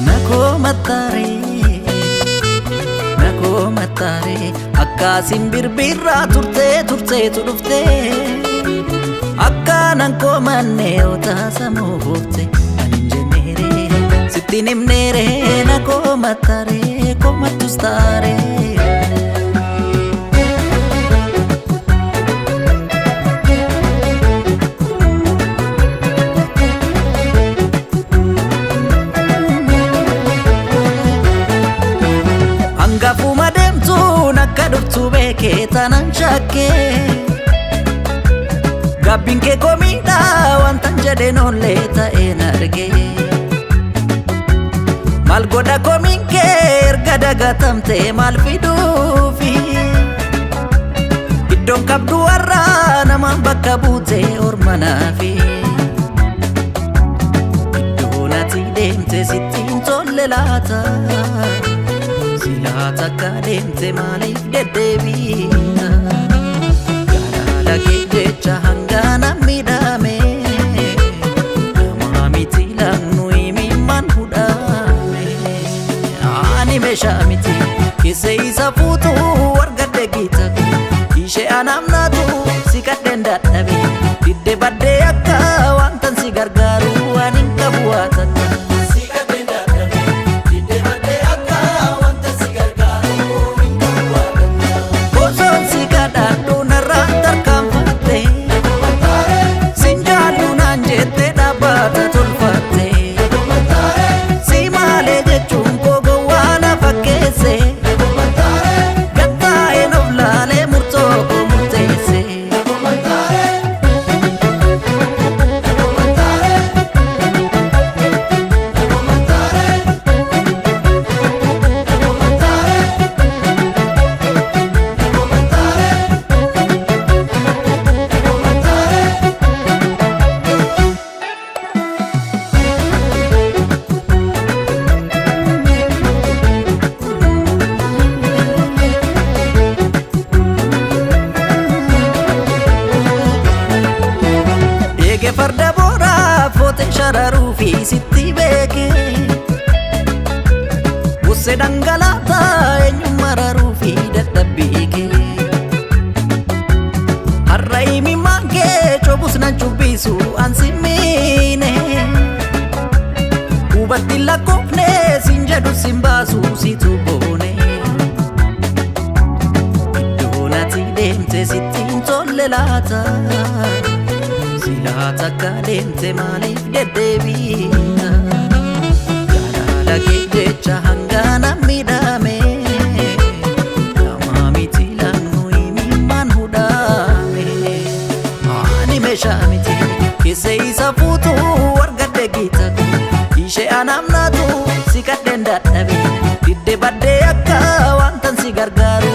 Nakoo mattaaree, nakoo mattaaree, akkaasin birbirraa turtee turteetu dhuftee, akkaanan koomannee otaasamuu buufte ani hin jenneeree, sittiin himneeree. Nakoo mattaaree, komattus taaree. Hangafuma deemtuun akka dhuftu beekee tanan shakkee, gaabbiin kee komiidha wantan jedheen oollee ta'een argee. Maal godha komiin kee erga dagatamtee, maal fiduufi? Iddoon qabdu warra namaan bakka buutee ormanaafi. Iddoon ati deemte sitti hin tolle laata? Silaa takka deemte maaliif deddeebiita? Jaalala kee jecha hangana miidhame, namaa miti laannu himimmaan hudhame. Ani meeshaa miti keessa isa fuutu, argadhe giita ishee anaaf naatu, si kadheen dadhabe, didde baddee akka wantan si gargaaru waan hin qabu waa takka. Si kadheen dadhabe, didde baddee akka wanta si gargaaru hin qabu waa takka. Osoon si kadhadhu narraan tarkaanfatte, sin jaallu naan jette dhaabbata tolfatte. Si maalee jechuun koo gowwaa na fakkeesse, gattaa'een of laalee murtoo koo murteesse. Eege farda booraa footeen shararuu fi sitti beeke. Busse dhangalaataa eenyummaa raruu fi dadhabbii kee. Har'a himimmaan kee cobus nan cubbisu an simmiine. Hubatti lakkoofne sin jedhu sin baasu situ boone. Iddoon ati deemte sitti hin tolle laata? Silaa takka deemte maaliif deddeebiita? Jaalala kee jecha hangana miidhame, namaa miti laannu himimmaan hudhame. Ani meeshaa miti keessa isa fuutu, argadhe giita ishee anaaf naatu, si kadheen dadhabe, didde baddee akka wantan si gargaaru.